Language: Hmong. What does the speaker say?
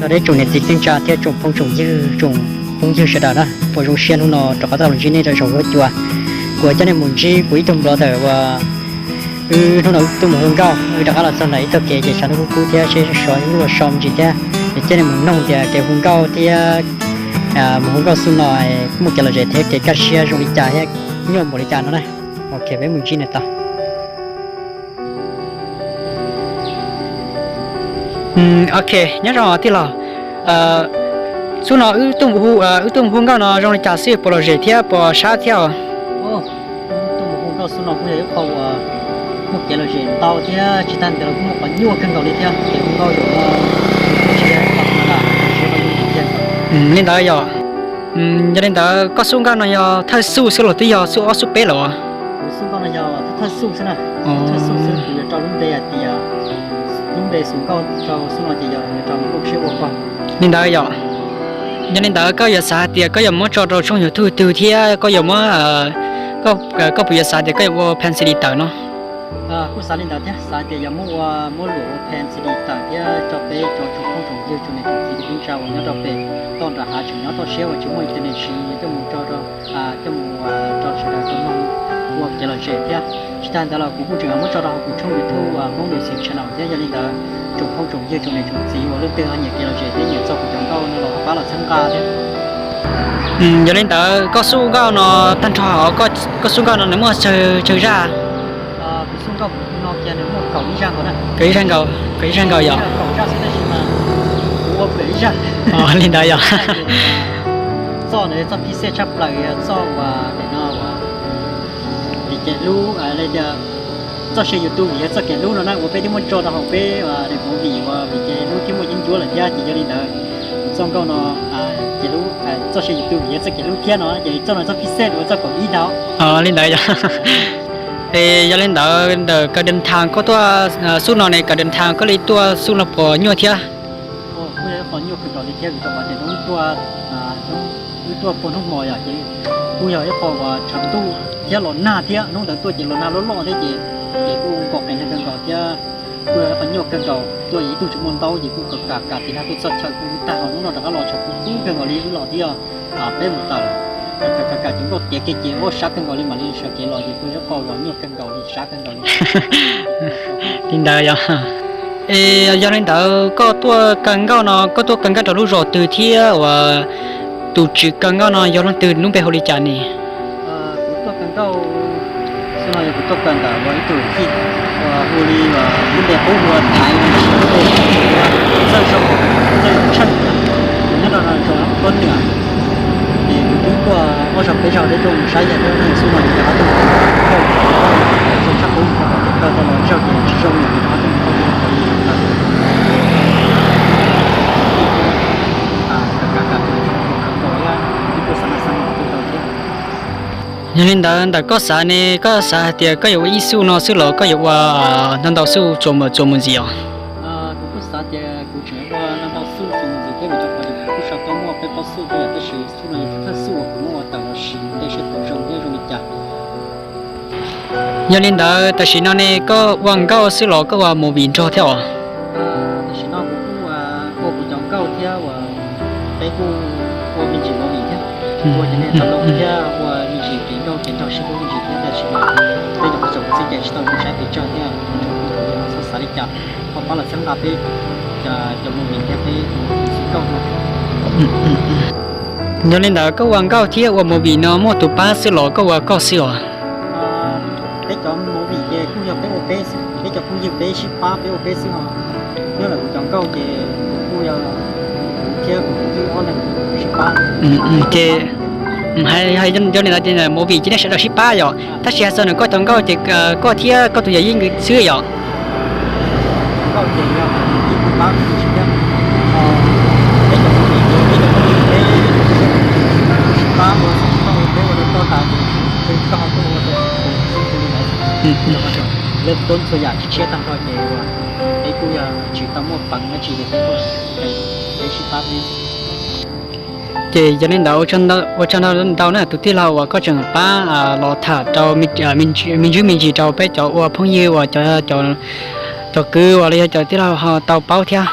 Nyob zoo tsoom niam txiv kwv tij thiab tsoom phooj tsoom ywg, tsoom phooj ywg sawv daws na, puas zoo siab hnub no rov qab tau los ntsib nej rau saum huab cua. Kuv coj nej mus ntsib kuv ib tug nplo tawm uas wb hnub no wb tuaj mus hu nkauj, wb rov qab los txog ntawm ib tog kev ces tshav ntuj kub kub thiab seb so ib lub los so me ntsis thiab, es coj nej mus noog tias kev hu nkauj thiab mus hu nkauj xub no muaj kev lom zem thiab kev kaj siab zoo li cas thiab nyuaj npaum li cas no na. Ok, peb mus ntsib nws tau. Ok, nyob zoo tij laug. Xub no wb tuaj mus hu nkauj no zoo li cas xwb, puas lom zem thiab puas sab thiab os? Tuaj mus hu nkauj xub no kuj yog ib qho uas muaj kev lom zem ntau thiab tsis tag ntawd los kuj muaj qhov nyuaj kawg nkaus li thiab. Kev hu nkauj zaum no kuj tsis yog ib qho thaum ntau, tsis yog qhov nyuaj tiag tiag. Li ntawd yog, yog li ntawd koj xub nkauj no yog thawj xub xwb los twb yog xub ob xub peb lawm? Kuv xub nkauj no yog thawj xub xwb na, thawj xub xwb. Kuv yuav rau lub npe hais tias, lub npe xub nkauj rau xub no ces yog yuav rau nkauj siab ua koj. Li ntawd yog, yog li ntawd koj yuav xav hais tias koj yuav muab tso rau tshooj YouTube twg thiab koj yuav muab, koj puas yuav xav tias koj yuav ua phan xi di tawm no? Kuj xav li ntawd thiab, xav tias yog muab ua, muab luam ua phan xi di tawm thiab tso peb rau tsoom phooj tsoom ywg tsoom niam tsoom txiv kwv tij neej tsa uas nyob rau pem toj nram hav tseem nyob toj siab uas tsis muaj internet siv, yuav coj mus tso rau, coj mus tso sawv daws tau mloog ua kev lom zem thiab. Tsis tag ntawd los kuv kuj tseem muab tso rau hauv kuv tshooj YouTube Hmoob Lwm Xeev Channel thiab. Yog li ntawd tsoom phooj tsoom ywg tsoom niam tsoom txiv uas leej twg ho nyiam kev lom zem thiab nyiam txog kuv cov nkauj no los pab los txhawb nqa thiab. Yog li ntawd koj xub nkauj no tag nrho, koj xub nkauj no nws muaj tsawg zaj? Kuv xub nkauj no kiag nws muaj kaum ib zaj nkaus na. Kaum ib zaj nkaus, kaum ib zaj nkaus yog? Kaum zaj xwb tab sis mas kuv ua pem ib zaj. Li ntawd yog? Txoj ntawd txoj phij xej tshaj plaws yog txoj uas no uas vim kev hlub, tias txoj sia yus tu vim yog txoj kev hlub no na, uas peb twb muab tso rau hauv peb daim movie uas vim kev hlub thiab muaj yeeb ncuab lawm thiab. Ces yog li ntawd txoj nkauj no, kev hlub, txoj sia yus tu vim yog txoj kev hlub thiab no ces txoj no txoj phij xej uas txoj kaum ib ntawd. Li ntawd yog? Es yog li ntawd ntawm kaw dam tham koj tuaj xub no ne, kaw dam tham koj li tuaj xub no puas nyuaj thiab? Kuj yog ib qho nyuaj kawg nkaus li thiab vim rau qhov tias wb tuaj, wb tuaj puag hnub hmo yom, ces kuj yog ib qho uas tshav ntuj thiab los nag thiab, hnub ntawd tuaj ces los nag loj loj thiab ces, ces kuj nkaum qees kawg nkaus thiab. Kuj yog ib qho nyuaj kawg nkaus, tuaj ib tug tsis muaj ntaub ces kuj kam kam kam tig nag tuaj txog chaw kuj tag, ho hnub no rov qab los tshav kub kub kawg nkaus li wb los twb yog peb mus tawm, kam kam kam ces nkauj tiav kiag ces ua sab kawg nkaus li mam li sawv kev los ces kuj yog ib qho uas nyuaj kawg nkaus li, sab kawg nkaus li. Li ntawd yog. Es yog li ntawd koj tuaj kaw nkauj no koj tuaj kaw nkauj rau lub zos twg thiab uas tus tswv kaw nkauj no yog leej twg, lub npe hu li cas ne? Kuv tuaj kaw nkauj xwb no yog kuv tuaj kaw ntawm uas ib tug tij uas hu li, lub npe qub hu ua Thaiv, lub npe Txawj Zoo, Txawj Zoo Tsheej, nyob rau zos Tuab Nwam. Ces kuv twb tuaj ob zaug peb zaug deb tuaj mus saib yawg thiab, xub no ces rov qab tuaj mus kaw, zoo tshaj qub rau qhov tias kaw tau los zaug ces tsis zoo lawm ces rov qab tuaj mus kaw. Yog li ntawd ntawm koj xav ne, koj xav hais tias koj yuav ua ib xuj no xwb los koj yuav ua ntau ntau xuj txuas mus txuas mus ntxiv os? Kuv kuj xav tias kuv tseem ua ntau ntau xuj txuas mus ntxiv thiab vim rau qhov tias kuv kuj sau tau muaj peb plaub xuj thiab yom, tab sis xuj no yog thawj xuj uas kuv muab ua tawm los sis ntej seb puas zoo thiab zoo li cas. Yog li ntawd tam sim no ne koj ua nkauj xwb los koj ua movie nrog thiab os? Tam sim no kuv kuj ua kuv cov nkauj thiab uas peb kuj ua me ntsis movie thiab, ua cov niag tau loo thiab ua me ntsis kev nkauj kev nraug sib hlub me ntsis thiab, tab sis mas peb cov qhov tseem txij ces tsis tau zoo saib pes tsawg thiab, txhob xav li cas, ho pab los txhawb nqa peb cov movie thiab peb ua nkauj no. Yog li ntawd koj ua nkauj thiab ua movie no muaj tus pab xwb los koj ua koj xwb os? Peb cov movie ces kuj yog peb ua peb xwb, peb cov phooj ywg peb sib pab peb ua peb xwb os. Nyob ntawm kuv cov nkauj ces kuv kuj yog kuv thiab kuv tus twb ob leeg sib pab. Ces yog li ntawd ces movie ces nej sawv daws sib pab yom, tab sis hais txog nws koj cov nkauj ces koj thiab koj tus yawm yij nkawd xwb yom? Nkauj ces yog ib pab thiab, peb cov movie ces peb cov phooj ywg peb sib pab ua, peb ua rau toj tas ces peb koj ho tuaj ua rau kuv xwb li ntawd. Lawv tuab txhua yam tsis tshiab tag nrho ces peb kuj yog tsis tau muaj peev dab tsi ces peb kuj peb sib pab peb. Ces yog li ntawd ua tsaug ntau na tus tij laug uas koj tseem pab los tham rau me ntsis me ntsis rau peb cov ua phooj ywg uas cov kwv uas los yog cov tij laug ho tau paub thiab.